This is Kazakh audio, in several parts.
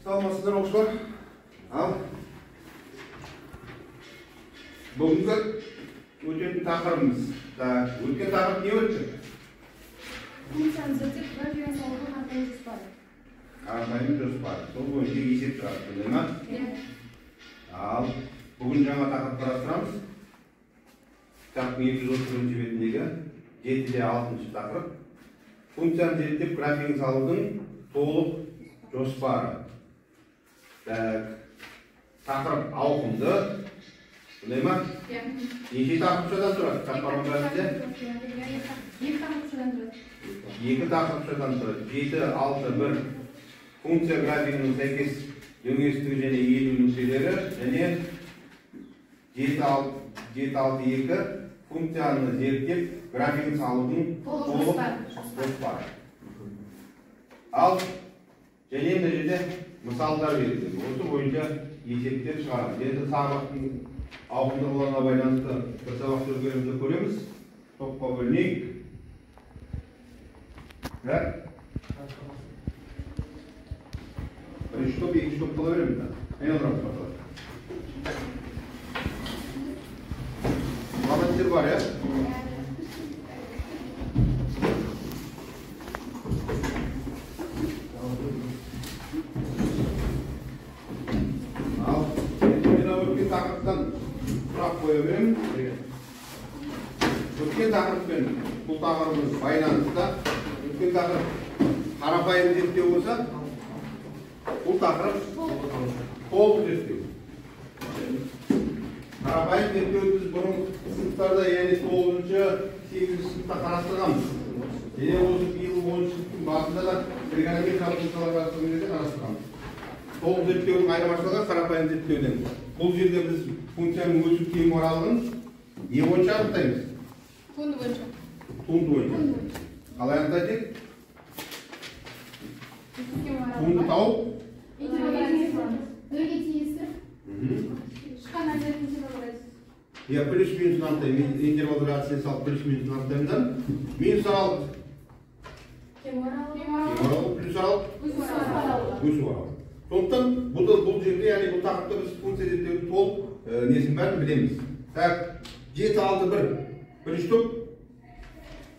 Саламатсыздар, оқушылар. Ал бүгінгі өтетін тақырыбымыз. Өткен тақырып не өтті? Функцияны зерттеп, графигін салудың қарапайым жоспары. Қарапайым жоспары. Сол бойынша есеп шығарып, сондай ма? Иә. Ал бүгін жаңа тақырып қарастырамыз. Кітаптың 231 бетіндегі 7-6 тақырып. Функцияны зерттеп, графигін салудың толық жоспары. Тақырып ауқымды. Сондай ма? Иә. Неше тақырыпшадан тұрады? Кітап бар ма бәрінде? Екі тақырыпшадан тұрады. Екі тақырыпшадан тұрады. 7, 6, 1. Функция графигінің сәйкес дөңестігі және иілу нүктелері және 7, 6, 2 функцияны зерттеп, графигін салудың толық жоспары. Ал және мына жерде мысалдар берілген. Осы бойынша есептер шығарамыз. Енді сабақтың ауқымдылығына байланысты бір сабақ жүргенімізді көреміз. Топқа бөлінейік. Бірінші топ, екінші топ бола береміз. Айналдырамыз пожалуйста. Волонтер бар, иә? Ал, мен өткен тақырыптан сұрақ қоя беремін. Өткен тақырыппен бұл тақырыбымыз байланысты. Өткен тақырып қарапайым зерттеу болса, бұл тақырып толық зерттеу. Қарапайым зерттеуді біз бұрын сыныптарда, яғни 9-шы, 8-ші сыныпта қарастырғанбыз. Және осы биыл 10-шы сыныптың басында да тригонометриялық функциялар қарастырған кезде қарастырғанбыз. Толық зерттеудің айырмашылығы қарапайым зерттеуден. Бұл жерде біз функцияның өсу кему аралығын не бойынша анықтаймыз? Туынды бойынша. Туынды бойынша. Қалай анықтайды? Туынды тауып? Нөлге теңестіріп, шыққан мәндердің интервал радиусы. Иә, плюс минусын анықтаймын. Интервал радиусын салып плюс минусын анықтаймын да. Минус аралық. Кему аралығы. Кему аралығы, плюс аралық. Өсу аралығы. Өсу аралығы. Сондықтан бұл жерде, яғни бұл тақырыпта біз функция зерттеудің толық несін бәрін білеміз. Так, 7, 6, 1. Бірінші топ.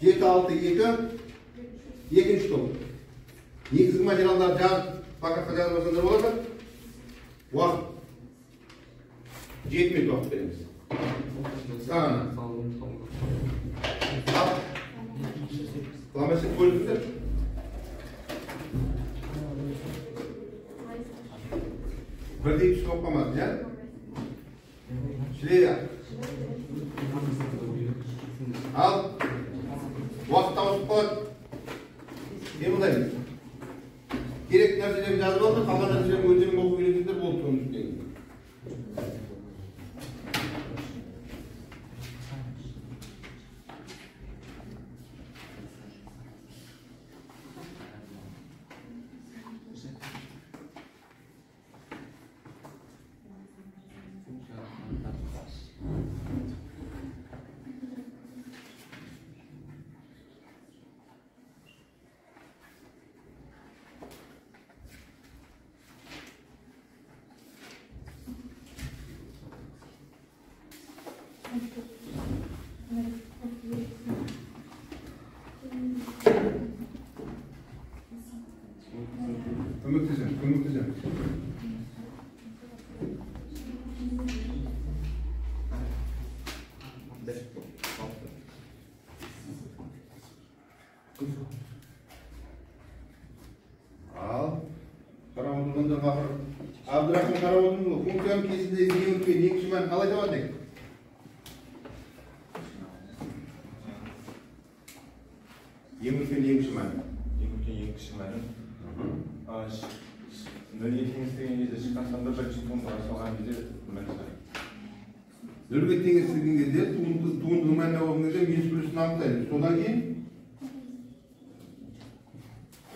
7, 6, 2. Екінші топ. Негізгі материалдарды жазып, плакатқа жазып алсаңдар болады. Уақыт. 7 минут уақыт береміз. Сағана. Ал. Фломастер бөлдіңдер. Бірдей түс болып қалмады, иә? Шлея. Ал, уақыт ауысып қалады. Қимылдаймыз. Керек нәрселерді жазып алдық, қалған нәрселерді өздерің оқып үйренсеңдер болды соның үстінен. Көмектесемін, көмектесемін. Ал, қарап отырғандар ақыры. Абдырахым қарап отырмыз ғой. Функцияның кесіндегі ең үлкен, ең кіші мәнін қалай табады екен? Ең үлкен, ең кіші мәні. Ең үлкен, ең кіші мәні. Нөлге теңестірген кезде шыққан санды бірінші туындыға салған кезде мән шығады. Нөлге теңестірген кезде туындының мәніне болған кезде минус плюсын анықтаймыз. Содан кейін?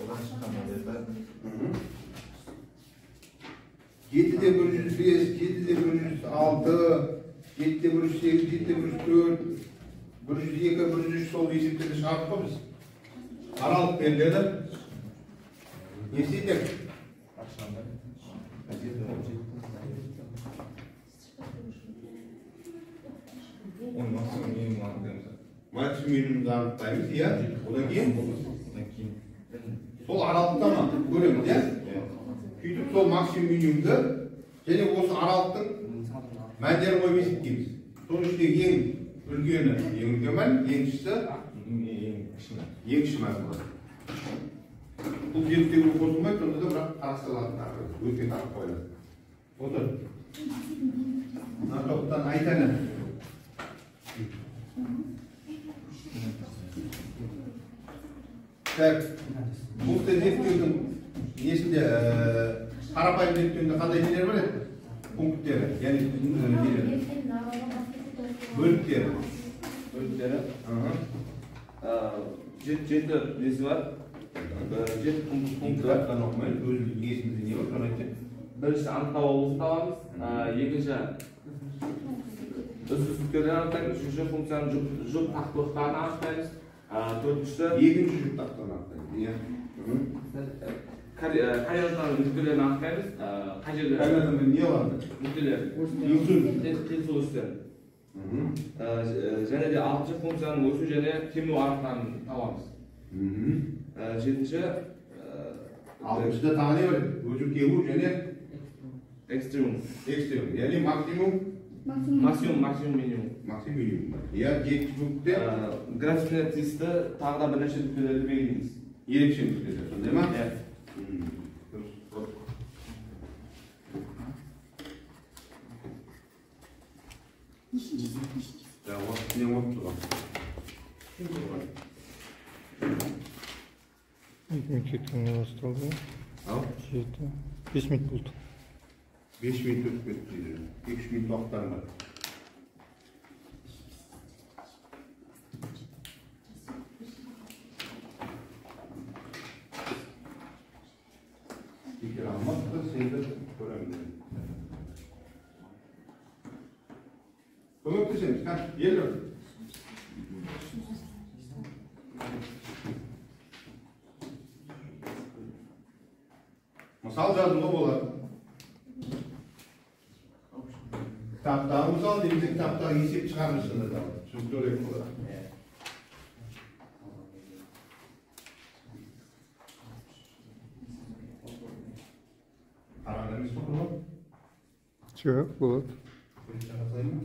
Одан шыққан мәндерді. 7,105, 7,106, 7,108, 7,104, 102, 103 сол есептерді шығардық қой біз. Аралық беріледі. Не істейді? Оның максимум минимум анықтаймыз. Максимум минимумды анықтаймыз, иә. Одан кейін? Сол аралықта ма көреміз, иә? Сөйтіп сол максимум минимумды және осы аралықтың мәндерін қойып есептейміз. Соның ішіндегі ең үлкені ең үлкен мән, ең кішісі ең кіші мән болады. Бұл зерттеуге қосылмайды, сонда да бірақ қарастырылатын тақырып, өткен тақырып қойылады. Отыр. Мына топтан айтаны. Так, функция зерттеудің несінде, қарапайым зерттеуінде қандай нелер бар еді? Пункттері, яғни нелер? Бөліктері. Бөліктері. Жеті несі бар? Жеті пункті бар. Өзіміздің есімізде не бар, соны айтсақ. Бірінші анықтау облысын табамыз, екінші үзілістіктерді анықтаймыз, үшінші функцияның жұп тақтылықтарын анықтаймыз, төртіншісі екінші жұп тақтылығын анықтаймыз. Иә. Координатаның нүктелерін анықтаймыз. Қай жерде? Координатаның не алады? Нүктелер. Қиылысу осьтері. Және де алтыншы функцияның өсу және кему арықтарын табамыз. Жетінші алтыншыда тағы не бар? Өсу, кему және экстремум. Экстремум, яғни максимум. Максимум, максимум, минимум. Максимум, минимум бар. Иә, жетінші пунктте графикіне тиісті тағы да бірнеше нүктелерді белгілейміз. Ерекше нүктелер, сондай ма? Иә. Дұрыс. Уақыт не болып тұрған? 2 минут кеткенде басталды. Ау? 7. 5 минут болды. 5 минут өтіп кетті. 2-3 минут уақыттарың бар. Спикер алмапты, сенді көремін. Көмектесеміз, қа? Елдер. Мысал жазуға болады. Кітаптағы мысал немесе кітаптағы есеп шығарғышында да түсініктірек болады. Қарағанды емес пе құрбан? Жоқ, болады. Сурет шығарсайын ба?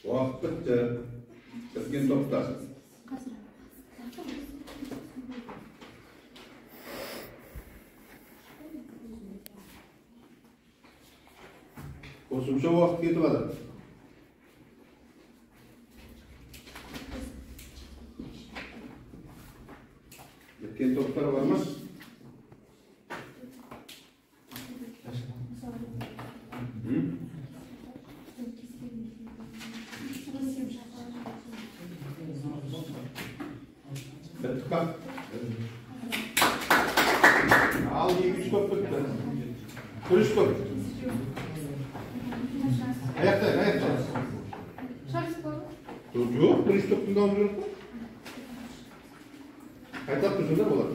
Уақыт бітті. Біткен тоқтар. Қосымша уақыт кетіп жатыр. Біткен топтар бар ма? Біттік па? Ал 2-3 топ бітті. 3 топ. Аяқтайық, аяқтайық. Жоқ, 3 топ тыңдауымыз керек қой. Қайталап тұрсаңдар болады.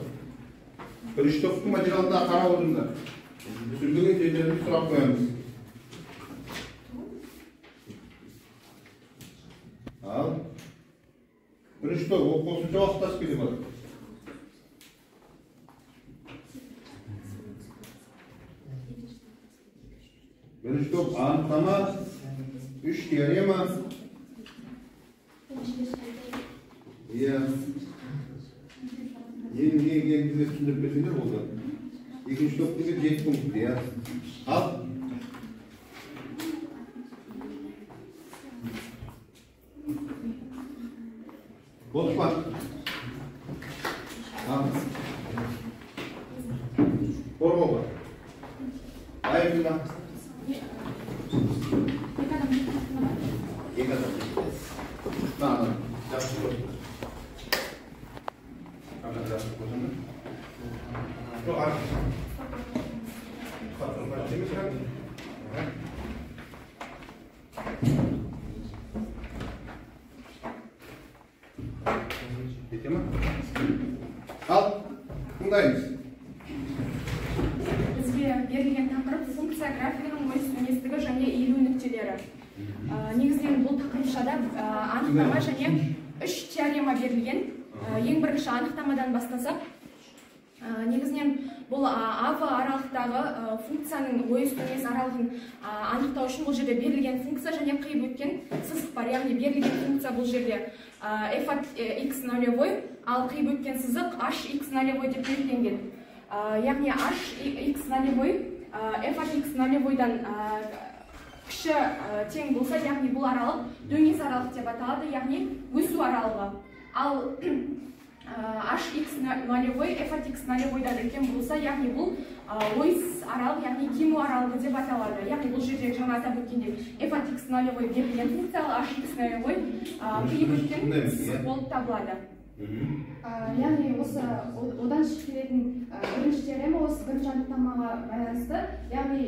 3 топтың материалында қарап отырыңдар. Түсінбеген жерлерін сұрақ қоямыз. Ал 3 топ, ол қосымша уақыт келе болады. Бірінші топ анықтама Үш теорема. Иә. Енді не екенін бізге түсіндіріп берсеңдер болды. Екінші топ деген 7 пункт, иә. Ал. Болды ма? Ал. Қорғауға. Айырма. Екі адам. Мына, жақсы көрдім. Жоқ, кете ма? Ал, тыңдаймыз. Бізге берілген тақырып функция графигінің өз дөңестігі және иілу нүктелері. Негізінен бұл тақырыпшада анықтама және үш теорема берілген. Ең бірінші анықтамадан бастасақ, негізінен бұл АВ аралықтағы функцияның ойыс дөңес аралығын анықтау үшін бұл жерде берілген функция және қиып өткен сызық бар. Яғни берілген функция бұл жерде f от x нулевой, ал қиып өткен сызық h x нулевой деп белгіленген. Яғни h x нулевой f от x нулевойдан кіші тең болса, яғни бұл аралық дөңес аралық деп аталады, яғни өсу аралығы. Ал hx нулевой f от x нулевойдан үлкен болса, яғни бұл ойыс аралық, яғни кему аралығы деп аталады. Яғни бұл жерде жаңа атап өткендей f от x нулевой берілген функция, ал hx нулевой қиып өткен сызық болып табылады. Яғни осы одан шығып келетін бірінші теорема осы бірінші анықтамаға байланысты. Яғни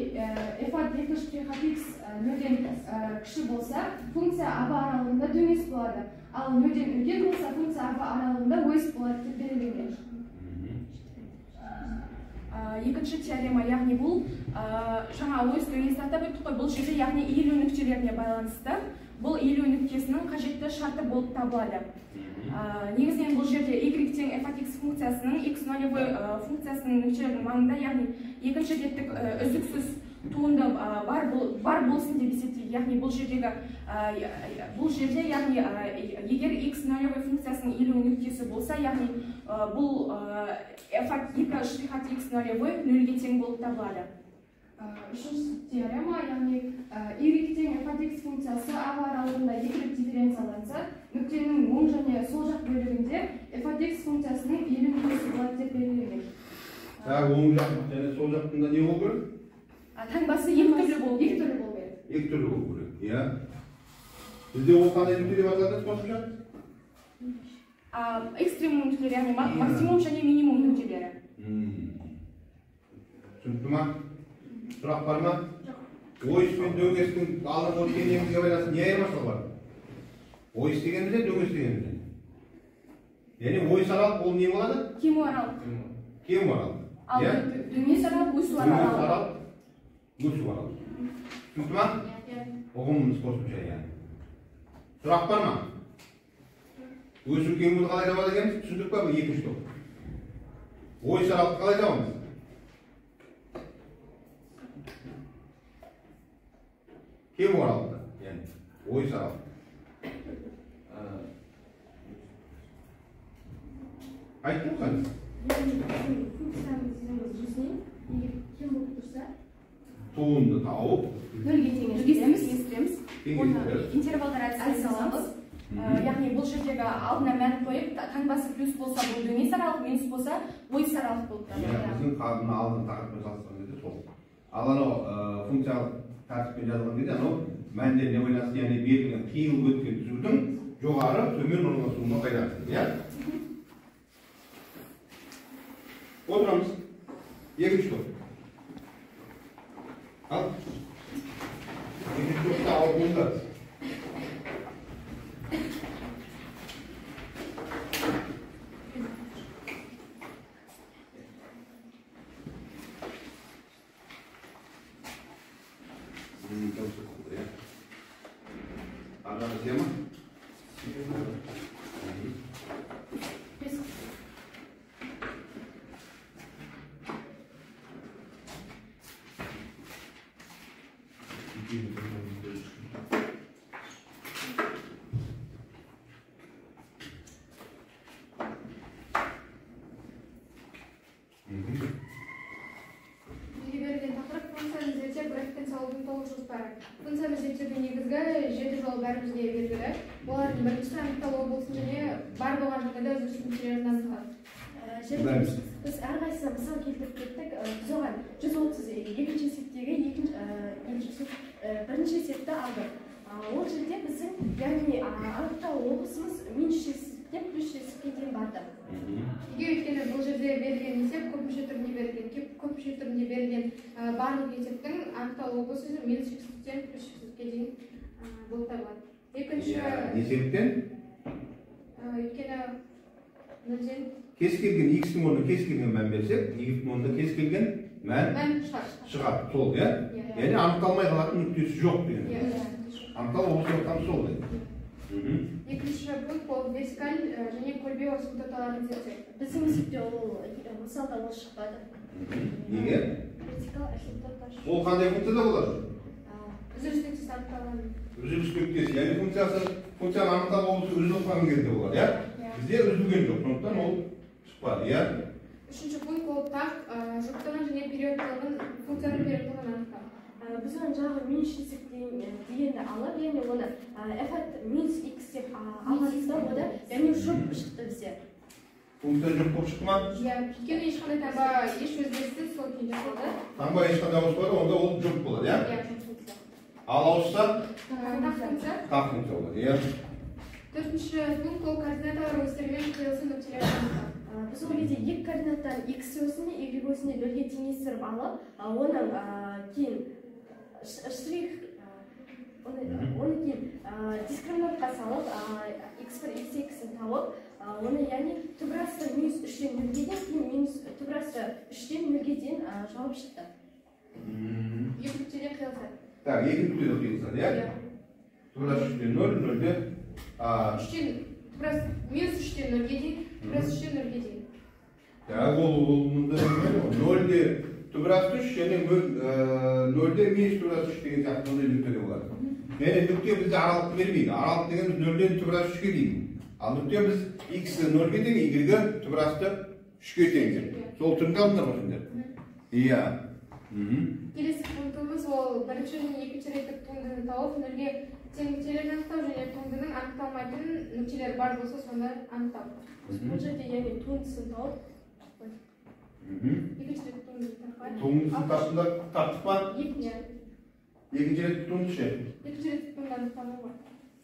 f от 2 штрих от x нөлден кіші болса, функция АБ аралығында дөңес болады. Ал нөлден үлкен болса, функция АБ аралығында өс болады деп белгіленген. Екінші теорема, яғни бұл жаңа өс дөңесті атап өттік қой, бұл жерде яғни иілу нүктелеріне байланысты. Бұл иілу нүктесінің қажетті шарты болып табылады. Негізінен бұл жерде y тең f от x функциясының x нулевой функциясының нүктелерінің маңында, яғни екінші реттік үздіксіз туынды бар болсын деп есептейді. Яғни бұл жердегі бұл жерде, яғни егер x нулевой функциясының иілу нүктесі болса, яғни бұл f от 2 штрих от x нулевой нөлге тең болып табылады. Үшінші теорема, яғни y тең f от x функциясы АБ аралығында екі рет дифференцияланса, нүктенің оң және сол жақ бөлігінде f от x функциясының иілу нүктесі болады деп белгіленген. Так, оң жақ және сол жақтында не болу керек? Таңбасы екі түрлі болу керек. Екі түрлі болу керек. Екі түрлі болу керек, иә. Бізде ол қандай нүкте деп аталады қосымша? Экстремум нүктелері, яғни максимум және минимум нүктелері. Түсінікті ма? Сұрақ бар ма? Ойыс пен дөңестің алдыңғы өткен немізге байланысты не айырмашылығы бар? Ойыс дегеніміз не, дөңес дегеніміз не? Яғни ойыс аралық ол не болады? Кему аралық. Кему аралық. Ал дөңес аралық өсу аралығы. Дөңес аралық өсу аралығы. Түсінікті ма? Ұғымымыз қосымша, яғни. Сұрақ бар ма? Өсу кемуді қалай табады екенбіз? Түсіндік па бұл екінші топ? Ойыс аралықты қалай табамыз? Кему аралықты, яғни ойыс аралық. Айттың ғой? Функцияның жүзінен егер кем болып тұрса, туынды тауып нөлге теңестіреміз. Оны интервалдар әдісімен саламыз. Яғни бұл жердегі алдына мән қойып, таңбасы плюс болса бұл дөңес аралық, минус болса ойыс аралық болып табылады. Біздің мына алдын тақырыппен салыстырған кезде сол. Ал анау функциялық тәртіппен жазылған кезде анау мәндеріне байланысты, яғни берілген қиылып өткен түзудің жоғары төмен орналасуына байланысты, иә? Отырамыз. Екінші топ. Ал. Екінші топта ауқымды. Арғы тема. дөңестігі 7 жолы бәрімізге белгілі. Олардың біріншісі анықталуы болсын және бар болған жағдайда үзіліс нүктелерін анықтау. Біз әрқайсысына мысал келтіріп кеттік. Біз оған 132 есептегі бірінші есепті алдық. Ол жерде біздің, яғни анықтау облысымыз минус шексіздіктен плюс шексіздікке дейін барды. Неге? Өйткені бұл жерде берілген есеп көп мүше түрінде берілген. Көп мүше түрінде берілген барлық есептің анықталу облысы минус шексіздіктен плюс шексіздікке дейін болып табылады. Екінші есептен өйткені нөлден кез келген x-тің орнына кез келген мән берсек, y-тің орнына кез келген мән шығады. Сол, иә? Яғни анықталмай қалатын нүктесі жоқ деген. Анықталу облысы сол дейді. Екінші пункт ол вертикаль және көлбеу асимптоталарын зерттеу. Біздің есепте ол мысалда ол шықпады. Неге? Вертикаль асимптота. Ол қандай функцияда болады? Үзіліс нүктесі анықталған. Үзіліс нүктесі, яғни функцияның анықталу облысы үзіліп қалған кезде болады, иә? Бізде үзілген жоқ, сондықтан ол шықпады, иә? Үшінші пункт ол тақ жұптығын және периодтылығын, функцияның периодтылығын анықтау. Біз оны жаңағы минус шексіздік дегенді алып, яғни оны f от минус x деп алғанымызда ода, яғни жұп шықты бізде. Функция жұп болып шықты ма? Иә, өйткені ешқандай таңба еш өзгеріссіз сол күйінде қалды. Таңба ешқандай ауыспады, онда ол жұп болады, иә? Иә, жұп функция. Ал ауысса? Тақ функция. Тақ функция болады, иә. Төртінші пункт ол координаталар өстерімен қиылысу нүктелерін анықтау. Біз ол кезде екі координаттан x осіне, y осіне нөлге теңестіріп алып, оның кейін штрих, оны кейін дискриминантқа салып, x1, x2-сін тауып, оны яғни түбір асты минус 3-тен нөлге дейін, кейін минус түбір асты 3-тен нөлге дейін жауап шықты. Екі нүктеде қиылысады. Так, екі нүктеде қиылысады, иә? Түбір асты 3-тен 0, 0-де 3-тен, түбір асты минус 3-тен 0-ге дейін, түбір асты 3-тен 0-ге дейін. Так, ол мұнда 0-де түбір асты 3 және 0-де минус түбір асты 3 деген сияқты ондай нүктеде болады. Яғни нүкте бізде аралықты бермейді. Аралық дегеніміз 0-ден түбір асты 3-ге дейін. Ал нүкте біз x-і 0-ге тең, y-і түбір асты 3-ге тең деп. Сол түрінде алдыңдар ғой сендер? Иә. Келесі пунктіміз ол бірінші және екінші реттік туындыны тауып, нөлге тең нүктелерін анықтау және туындының анықталмайтын нүктелері бар болса, соны анықтау. Бұл жерде яғни туындысын тауып, екінші реттік туындыны таппай. Туындысын таптыңдар, таптық па? Екінші реттік туынды ше? Екінші реттік туынды анықталмау ғой.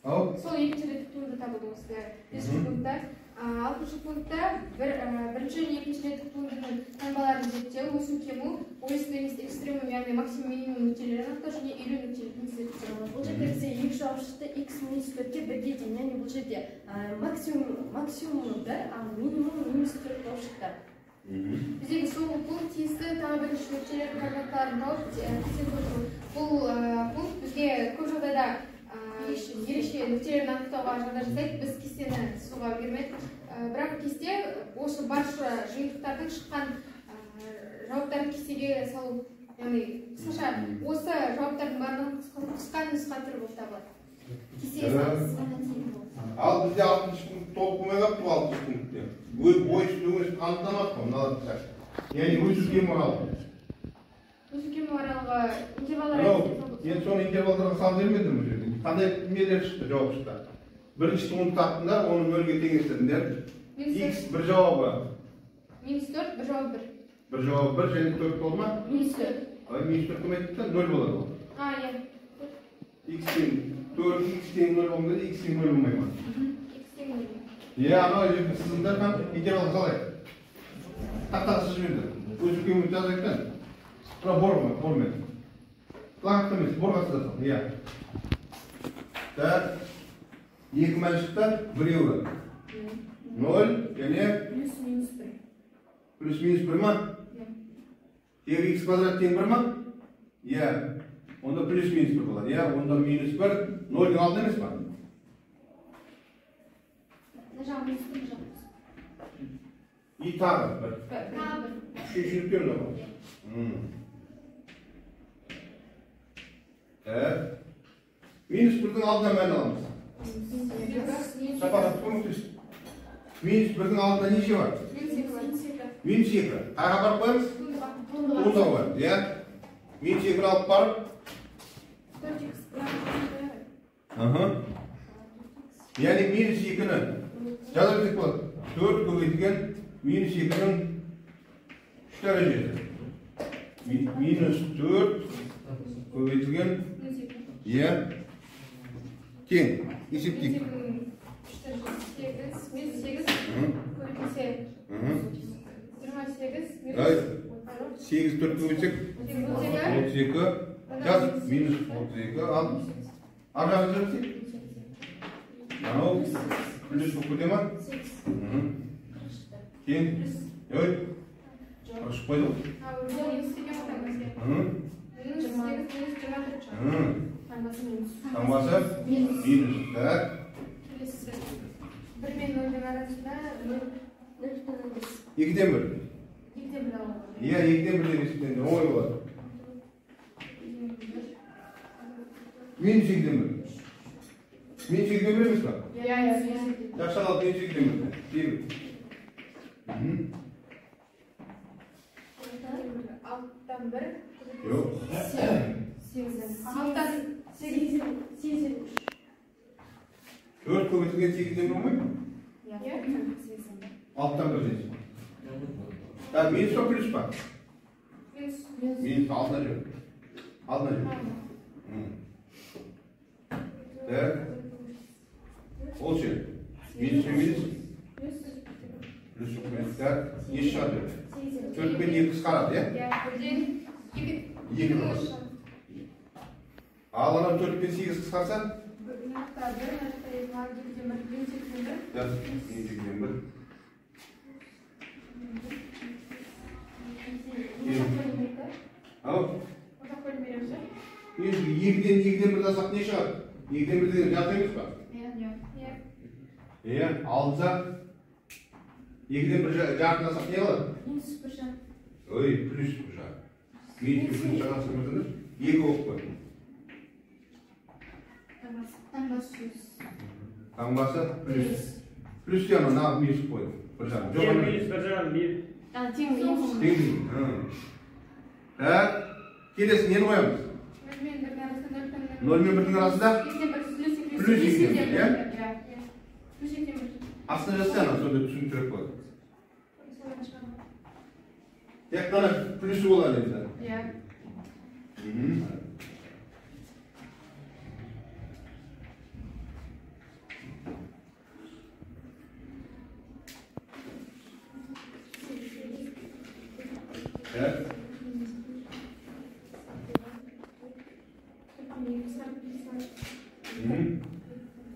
Ау? Сол екінші реттік туынды табылды осы бесінші пунктта. Алтыншы пунктта бірінші және екінші реттік туындының таңбаларын зерттеу, өсу кему, ойысты емес экстремум, яғни максимум минимум нүктелерін анықтау және елу нүктелерін зерттеу. Бұл жерде бізде екі жауап шықты, x минус 4-ке 1-ге дейін, яғни бұл жерде максимумы 1, ал минимумы минус 4 болып шықты. Біздегі соңғы пункт тиісті тағы бірінші нүктелердің координаттарын тауып кесте толтыру. Бұл пункт бізге көп жағдайда ерекше нүктелерін анықтауға жағдай жасайды. Біз кестені сызуға бермедік. Бірақ кесте осы барша жиынтықтардың шыққан жауаптарын кестеге салу, яғни қысқаша осы жауаптардың барлығын қысқа нұсқа түрі болып табылады. Кестеге салу тиімді болды. Ал бізде алтыншы пункт толық болмай қалыпты ғой, алтыншы пунктте. Ой үстіне анықталмады ғой, мыналар сияқты. Яғни өсу кему аралығы. Өсу кему аралығы интервалдар. Енді соны интервалдарға салып жібермедім бұл жерде. Қандай нелер шықты, жауап шықты? Бірінші туынды таптыңдар, оны нөлге теңестірдіңдер. X бір жауабы. Минус 4, бір жауабы 1. Бір жауабы 1 және 4 болды ма? Минус 4. Ай, минус 4 көмекті, 0 болады ол. А, иә. X тең 4, X тең 0 болғанда X тең 0 болмай ма? X тең 0. Иә, анау жерде сызыңдар һәм интервалды салайық. Тақтаға сызып жіберіңдер. Өсу кемуді жазайық та. Мына бормен. Плакатта емес, борға сызасың. Иә. Так. Екі мән шықты, біреуі 0 және плюс минус 1. Плюс минус 1 ма? Иә. Тегі x квадрат тең 1 ма? Иә. Онда плюс минус 1 болады. Иә, онда минус 1 0-дің алдында емес па? Мына жағы минус 1, мына жағы плюс. И тағы 1. Тағы 1. Үшінші нүкте мынау. Так. Минус 1-дің алдына мән аламыз. Шапағат, көмектес. Минус 1-дің алдында неше бар? Минус 2 бар. Минус 2. Қайға барып қоямыз? Туындыға қоямыз, иә? Минус 2 алып барып 4x. Яғни минус 2-ні жаза берсек болады. 4 көбейтілген минус 2-нің 3 дәрежесі. Минус 4 көбейтілген иә тең. Есептейік. 3 дәрежесі 8, минус 8 көбейтілсе 28 минус 8 4 көбейтсек 32. Жаз минус 32 ал. Ар жағын жазсақ. Анау плюс болып кете ма? Тең. Ой. Қырық қойды ғой. Минус 8 минус 24. Таңбасы минус. Так. Келесі 1 мен 0-дің арасында 0,5. 2-ден 1. 2-ден 1 алуға. Иә, 2-ден 1 деп есептеңдер, оңай болады. Минус 2-ден 1. Минус 2-ден 1 емес па? Иә, иә. Жақсы, ал минус 2-ден 1. 8. 6-тан 1. Жоқ. 8-ден. 6-тан 8, 8-ден 3. 4 көбейтілген 8-ден 1 болмай ма? Иә. 6-тан 1 дейсіз. Так, минус па, плюс па? Минус. Минус, алдына жүр. Алдына жүр. Так. Ол ше? Минус пен минус? Плюс жоқ. Так, не шығады? 4 пен 2 қысқарады, иә? Иә, 1-ден 2. 2 қалады. Ал анау 4 пен 8 қысқарса? 1, 1, 2, 1, минус 2-ден 1. Жаз, минус 2-ден 1. Ау? Ортақ бөлім береміз, Минус 2-ден 2-ден 1 алсақ не шығады? 2-ден 1 деген жарты емес па? Иә. Иә, алынса 2-ден 1 жартыны алсақ не қалады? Минус 1 жарым. Ой, плюс 1 жарым. Минус 1 жарым көрдіңіз? 2 болып қой. Таңбасы плюс. Таңбасы плюс. Плюс те ана нағыз минус қойды. 1 жарым. Жоқ, минус 1 жарым, 1. Тең. Тең. Так, келесі нені қоямыз? 0 мен 1-дің арасында 0 мен 1-дің арасында плюс 2-ден 1, иә? Плюс 2-ден 1. Астына жазса ана сонда түсініктірек болады. Тек қана плюсі болады енді. Иә. Так.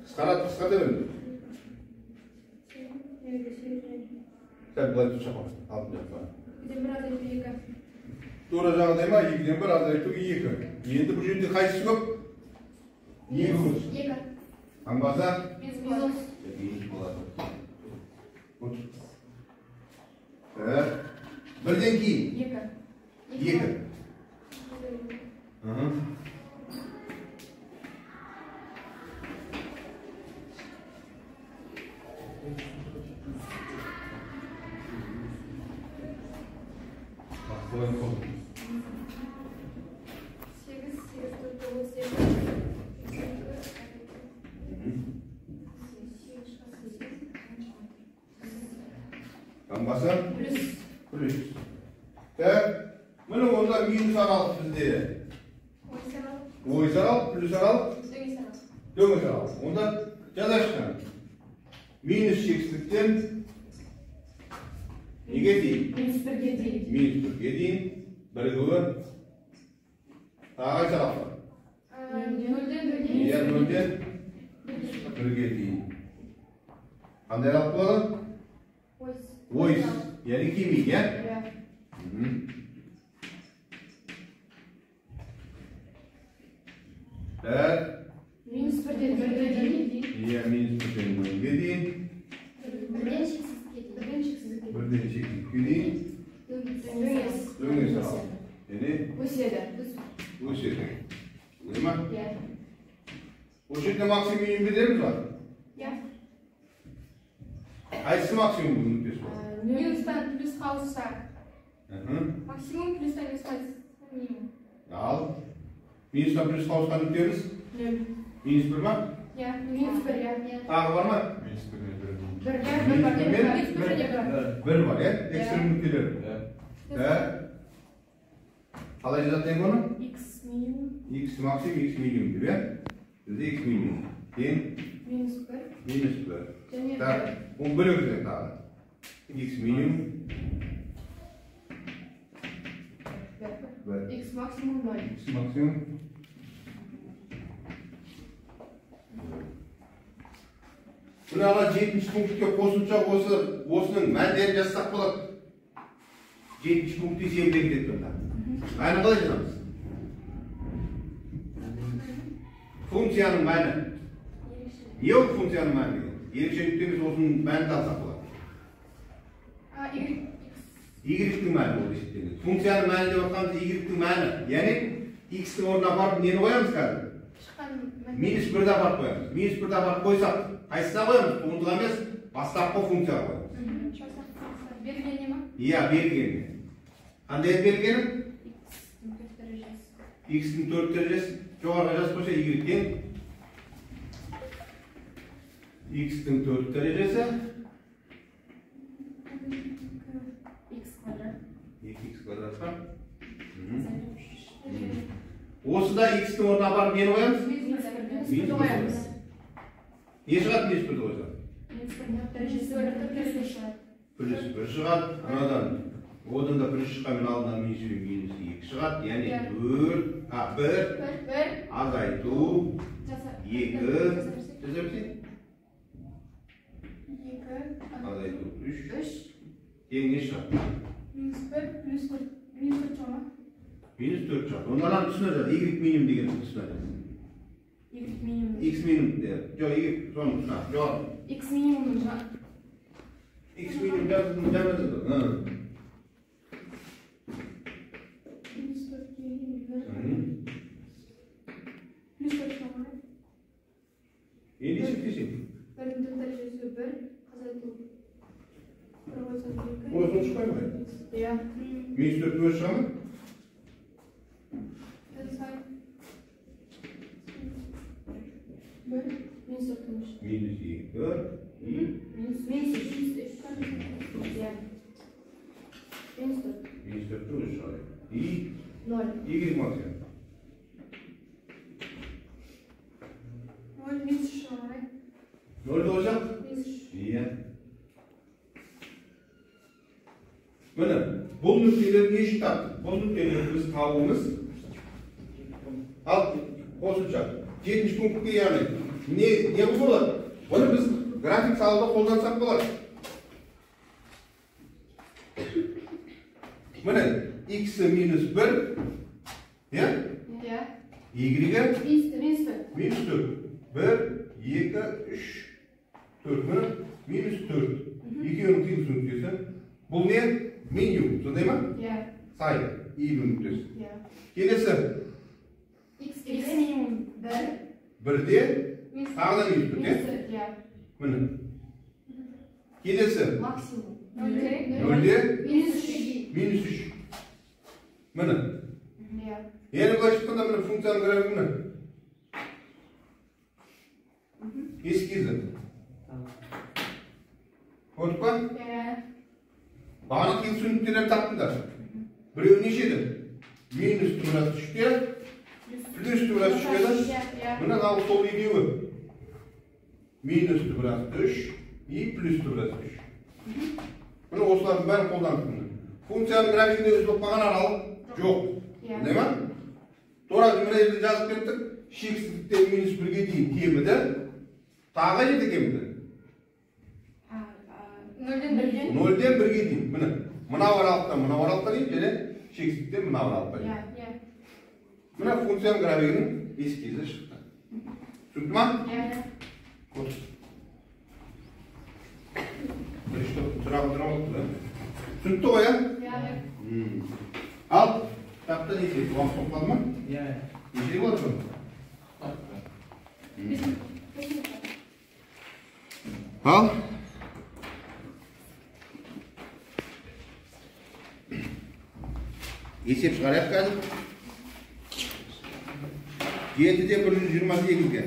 Қысқарады, қысқарта беріңдер. Сәл былай тұрсақ қой, алтын жаққа. 2-ден 1 азайту 2. Тура жағдай ма? 2-ден 1 азайту 2. Енді бұл жерде қайсысы көп? 2 көп. 2. Таңбасы? Минус. Минус болады. Так. Бірден кейін? 2. 2. Bak, 8, 8, 4, 9, 8. Таңбасы? Плюс. Плюс. Так, міне онда минус аралық бізде. Ойс аралық, плюс аралық, дөңгес аралық. Онда жазайықшы. Минус шексіздіктен неге дейін? Минус 1-ге дейін. Минус 1-ге дейін бірігуі тағы қайсы аралық бар? 0-ден 1-ге. Иә, 0-ден 1-ге дейін. Қандай аралық болады? Ойс. Ойс, яғни кемиді, иә? Иә. Так. Минус 1-ден 1-ге дейін. Иә, минус 1-ден 1-ге дейін. Бірден шексіздікке дейін. Бірден шексіздікке дейін. Бірден шексіздікке дейін. Дөңгес. Дөңгес аралық. Яғни Өседі. өседі. Солай ма? Иә. Осы жерде максимум минимум береміз ба? Иә. Қайсысы максимум нүктесі болады? Минустан плюсқа ауысса. Максимум плюстан минусқа минимум. Ал минустан плюсқа ауысқан нүктеміз? 0. Минус 1 ма? Иә, минус 1, иә. Тағы бар ма? Минус 1 мен 1. 1, 1 бар. Минус 1 және 1. 1 бар, иә? Экстремум нүктелері. Иә. Қалай жазады енді оны? X минимум. X максимум, X минимум деп, иә? Бізде X минимум. Тең минус 1. Минус 1. Және так, оны бөлеміз енді тағы. X минимум 1. X максимум 0. X максимум. Мына ана 7-ші пунктке қосымша осының мәндерін жазсақ болады. 7-ші пунктте есебін бекітеді бұнда. Мәнін қалай жазамыз? Функцияның мәні. Не ол функцияның мәні деген? Ерекше нүкте емес, осының мәнін алсақ болады. Y-тің мәні ол есептеледі. Функцияның мәні деп жатқанымыз Y-тің мәні. Яғни X-тің орнына апарып нені қоямыз қазір? Минус 1-ді апарып қоямыз. Минус 1-ді апарып қойсақ, қайсысына қоямыз? Туындыға емес, бастапқы функцияға қоямыз. Берілгені ма? Иә, берілгені. Қандай еді берілгені? X-тің 4 дәрежесі. X-тің 4 дәрежесі. Жоғарыға жазып қойса, Y тең. X-тің 4 дәрежесі. X квадрат. 2x квадратқа. Осыда X-тің орнына апарып нені қоямыз? Минус 1-ді қоямыз. Не шығады минус 1-ді қойсақ? Минус 1-дің дәрежесі 1 плюс 1 шығады. Плюс 1 шығады. Анадан одан да плюс шыққанмен алдынан минус 1 минус 2 шығады. Яғни 4, 1 азайту 2 жаза берсең. 2 азайту 3 3 тең не шығады? Минус 1 плюс 4 минус 4 шыға ма? Минус 4 шығады. Онда ананың тұсына жаз. Y минимум деген тұсына жаз. Y минимум. X минимум де. Жоқ, Y соның тұсына. Жоқ. X минимумның жа. X минимум жаздым, жазды. Минус 4 1. Плюс 4 шыға ма? Енді есептесең. 1-дің 4 дәрежесі 1 азайту 1 қойсақ 2. Осыны шықпай ма? Иә. Минус 4 өзі шыға ма? Минус 4 үш. Минус 2. Минус 3. Иә. Минус 4. Минус 4 өзі шығады. И 0. Y максимум. 0 минус 3 шыға ма? 0 қойсақ? Минус 3. Иә. Міне, бұл нүктелерді не үшін таптық? Бұл нүктелерді біз табуымыз. Ал қосымша 7-ші пунктке, яғни не болады? Бұны біз график салуда қолдансақ болады. Міне, x минус 1, иә? Иә. Y Минус 4. Минус 4. 1, 2, 3, 4. Міне, минус 4. Екеуінің қиылысу нүктесі. Бұл не? Минимум, сондай ма? Иә. Сай, иілу нүктесі. Иә. Келесі. X X минимум 1. 1-де тағы да минус 4, Минус 4, иә. Міне. Келесі. Максимум. 0-де Минус 3. Минус 3. Міне. Иә. Яғни былайша айтқанда міне функцияның графигі міне. Эскизі. Көрдік па? Иә. Бағана қиылысу нүктелерін таптыңдар. Біреуі неше еді? Минус тура 3-те, плюс тура 3-те. Иә. Міне мынау сол екеуі. Минус тура 3 и плюс тура 3. Міне осылардың бәрін қолдандық міне. Функцияның графигінде үзіліп қалған аралық жоқ. Иә. Сондай ма? Тура мына жерде жазып кеттік. Шексіздіктен минус 1-ге дейін кеміді. Тағы қай жерде кеміді? 0-ден 1-ге. 0-ден 1-ге дейін. Міне мынау аралықтан мынау аралыққа дейін және шексіздіктен мынау аралыққа дейін. Иә. Міне функцияның графигінің эскизі шықты. Түсінікті ма? Иә. Бірінші топтың сұрағын сұрап алыпты да. Түсінікті ғой, иә? Иә. Ал, кітапта неше? Уақыт болып қалды ма? Иә. Неше болады бұны? Ал. Есеп шығарайық қазір. 7-де 128-ге.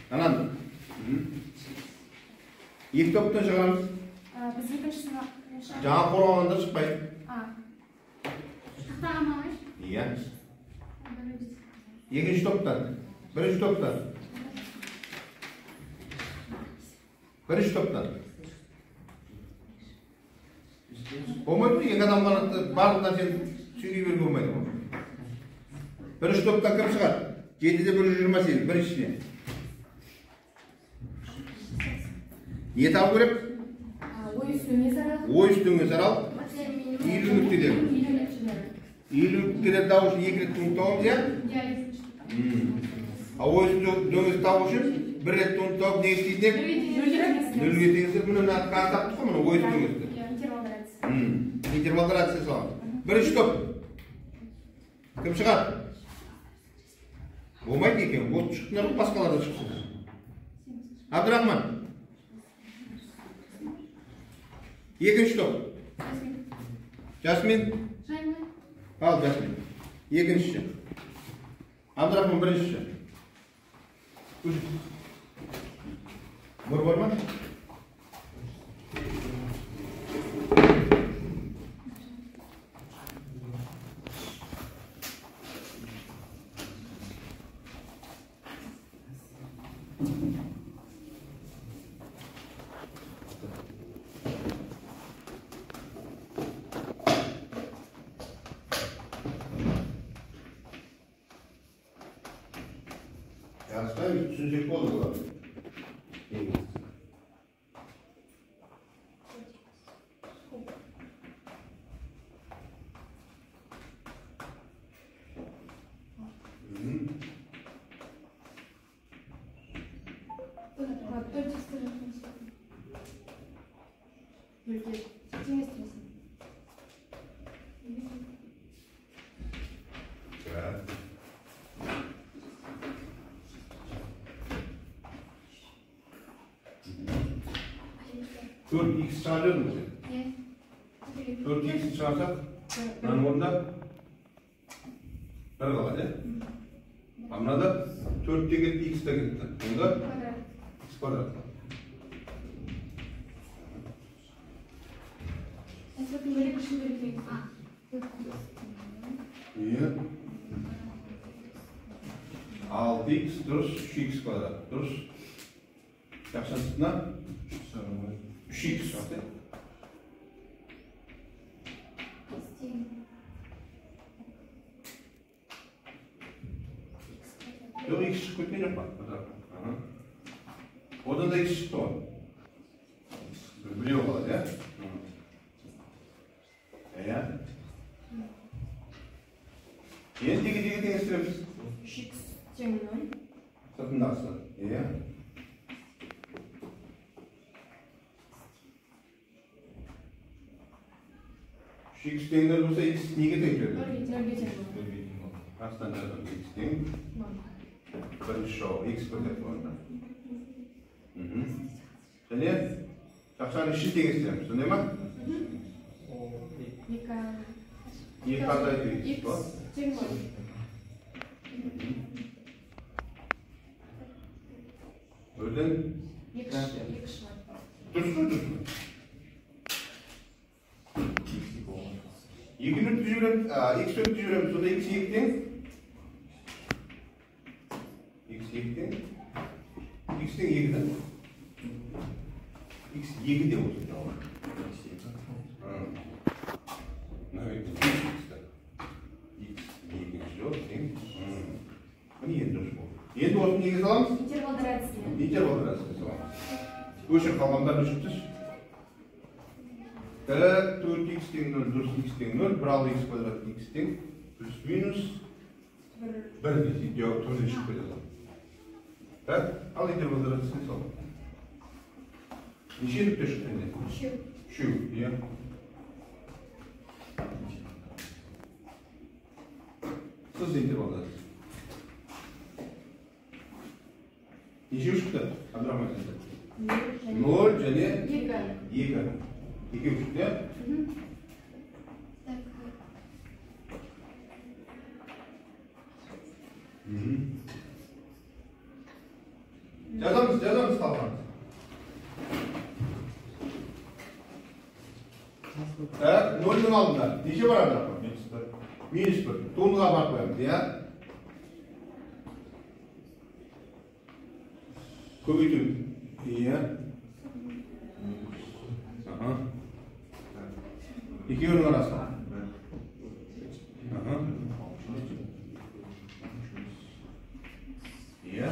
Анан екі топтан шығарамыз. Біз екіншісін жаңа қорғағанда шықпайды. Тақтаға ма алайыншы? Иә. Екінші топтан, бірінші топтан. Бірінші топтан. Болмайды ғой, екі адам ғана барлық нәрсені сөйлей беруге болмайды ғой. Бірінші топтан кім шығады? 7-де 128, біріншісіне. Не табу керек? Ой үстіңе аралық. Ой үстіңе аралық. Иілу нүктелері. Иілу нүктелерді табу үшін екі рет туынды табамыз, иә? Ал ой үстіңе табу үшін бір рет туынды тауып не істейтін едік? Нөлге теңестіріп, міне мына қазір таптық қой, міне ой үстіңесті. Интервалдар әдісі саламыз. Бірінші топ. Кім шығады? Болмайды екен. Ол шықтыңдар ғой, басқалар да шықсын. Абдырахман. Екінші топ. Жасмин. Ал, Жасмин. Екіншісі. Абдырахман біріншісі. Бір бар ма? Түсінсек болды бұлар. Төрт икс шығарып едің ғой сен? Төрт икс шығарсақ, мынаның орнында бір қалады, иә? А мынада төрт те кетті, икс та кетті. Онда икс квадрат. Иә. 6 икс дұрыс, 3 икс квадрат дұрыс. Жақшаның сыртына 3 икс шығады. Жоқ, икс шығып кеткен жоқ па? Одан да икс шықты ғой. Біреу қалады, иә? Иә. Енді неге теңестіреміз? 3 икс тең 0. Сыртындағысы. Иә. Х тең 0 болса, х неге тең келеді? 0-ге тең. Астан жазамыз, х тең. Бірінші жауап, х бір деп қойғанда. Және жақшаның ішін теңестіреміз, сондай ма? 2 азайту х тең 0. Нөлден 2 шығады. Дұрыс қой, дұрыс қой. Екі нүкте жібереміз, х төртті жібереміз, сонда х екі тең. Х екі тең. Х тең екі да. Х екі де болсын жауап. Мына х екінші жауап тең. Міне енді дұрыс болды. Енді осыны неге саламыз? Интервалдар әдісіне. Интервалдар әдісіне саламыз. Өшір қалғандарын өшіріп тасташы. 4х тең 0, дұрыс х тең 0, 1 алты х квадрат х тең плюс минус 1 десек, жауап төрден шығып кетеді. Так, ал интервалдар әдісіне саламыз. Неше нүкте шықты енді? Үшеу. Иә. Сыз интервалдар әдісі. Нешеу шықты, Абдырахман сенде? 0 және 2. 2. Екеу шықты, иә? Жазамыз, жазамыз қалғанын. Так, нөлдің алдында неше бар ана? Минус 1. Минус 1. Туындыға барып қоямыз, иә? Көбейту. Иә. Аха. Екеуінің арасы. Аха. Иә.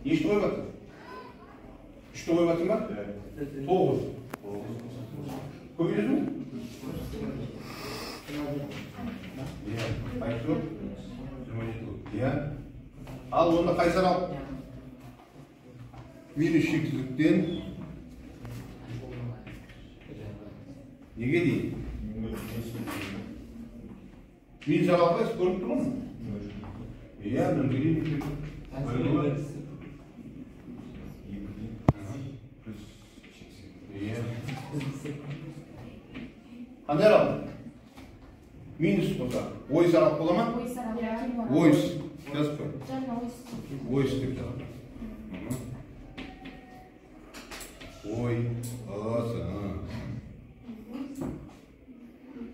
Нешті қойып жатыр? Үшті қойып жатыр ма? 9. Көбейтесің? Иә. Қайсы көп? 27 көп. Иә. Ал онда қайсы аралық? Минус шексіздіктен неге дейін? Минус аралық қайсы көрініп тұр ғой? Иә, нөлге дейін. Қандай аралық? Минус болса, ойыс аралық бола ма? Ойыс аралық. Ойыс. Жазып қой. Ойыс деп жазып. Ой, ысы.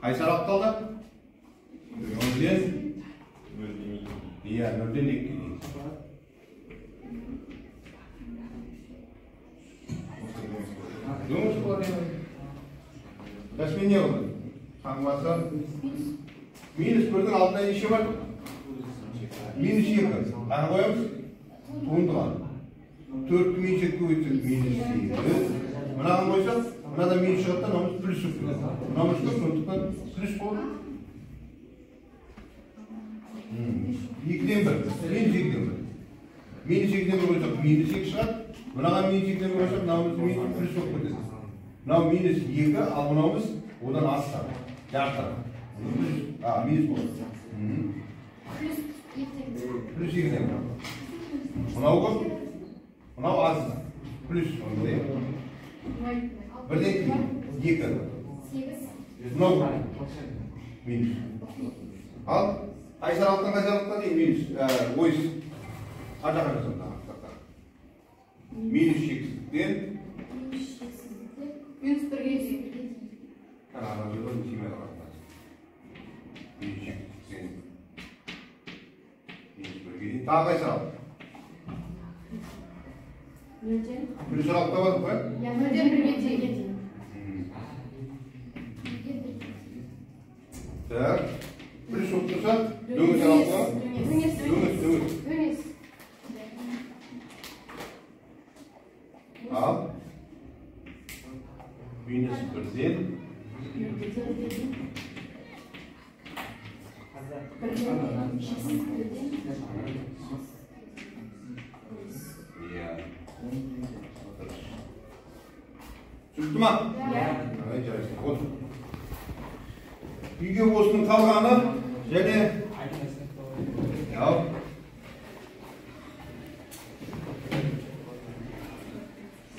Қайсы аралық қалды? Нөлден? Иә, нөлден екіге дейін. Дөңіс болады енді. Рәсми не болды? Таңбасы минус 1-дің алдында неше бар? Минус 2. Қаны қоямыз? Туындыға. 4-ті минус 2 көбейтсек минус 8. Мынаған қойсақ, мынадан минус шығады да, мынауымыз плюс болып кетеді. Мынауымыз көп, сондықтан плюс болады. 2-ден 1. Минус 2-ден 1. Минус 2-ден 1 қойсақ, минус 2 шығады. Мынаған минус 2-ден 1 қойсақ, мынауымыз минус плюс болып кетеді. Мынау минус 2, ал мынауымыз одан аз шығады. Жарты. А, минус болады. Плюс 2-ден 1. Плюс 2-ден 1. Мынау көп, мынау аз. Плюс онда, иә? 1-ден 2. 8. Мынау минус. Ал қайсы аралықтан қайсы аралыққа дейін минус, ойыс. Ар жаққа жазамыз. Минус шексіздіктен минус 1-ге дейін. Ана жерде тимей қалады. Минус шексіздіктен минус 1-ге дейін. Тағы қайсы аралық? Нөлден. Плюс аралық табадық қой? Иә, нөлден 1-ге дейін. Так. Плюс болып тұрса, дөңес аралық па? Дөңес. Дөңес, дөңес. Дөңес. Ал минус 1-ден иә. Түсінікті ма? Иә. Ай, жарайсың. Отыр. Үйге осының қалғаны және ал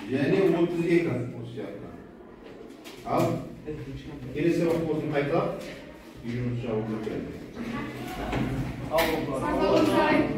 және 32 осы сияқты. Ал келесі сабақ болсын қайталап, үй жұмысы жауып кетеді. Сау болыңыздар.